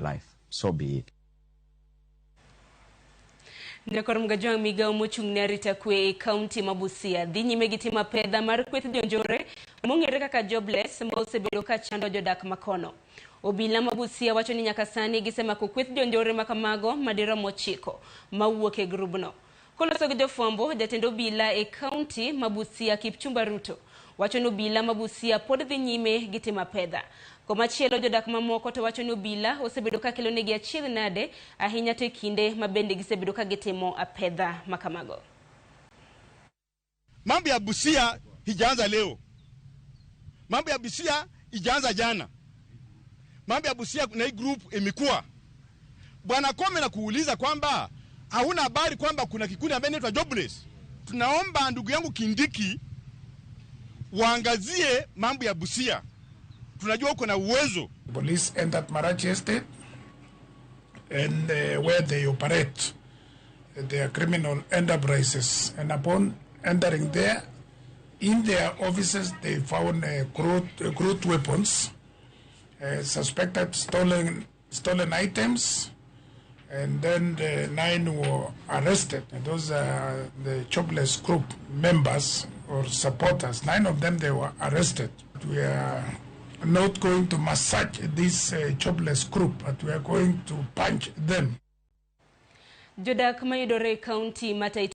life. So be it. Jakor Mgajwang' migawo mochung' ne arita kwe e kaunti ma Busia dhi nyime gi timo apedha mar kweth jonjore mong'ere kaka jobless ma osebedo ka chando jodak makono. Obila ma Busia wacho ni nyaka sani gisemako kweth jonjore ma kamago madirom 9 mawuok e grubno. Koloso gi jofwambo, jatend obila e kaunti ma Busia Kipchumba Ruto wacho ni obila ma Busia pod dhi nyime gi timo apedha. Komachielo jodak mamoko to wacho ni obila osebedo ka kelonegi achiedh nade ahinya to e kinde ma bende gisebedo ka gitimo apedha ma kamago. Mambo ya Busia hijaanza leo, mambo ya Busia ijaanza jana, mambo ya Busia na hii group imekuwa. Bwana Kome na kuuliza kwamba hauna habari kwamba kuna kikundi ambaye inaitwa jobless. Tunaomba ndugu yangu Kindiki waangazie mambo ya Busia, tunajua uko na uwezo. Police entered Marachi Estate and where they operate their criminal enterprises, and upon entering there, in their offices they found crude weapons, suspected stolen items, and then the 9 were arrested. And those are the jobless group members or supporters. 9 of them, they were arrested. We are not going to massage this jobless group, but we are going to punch them. Jodak mayudore e kaunti ma Taita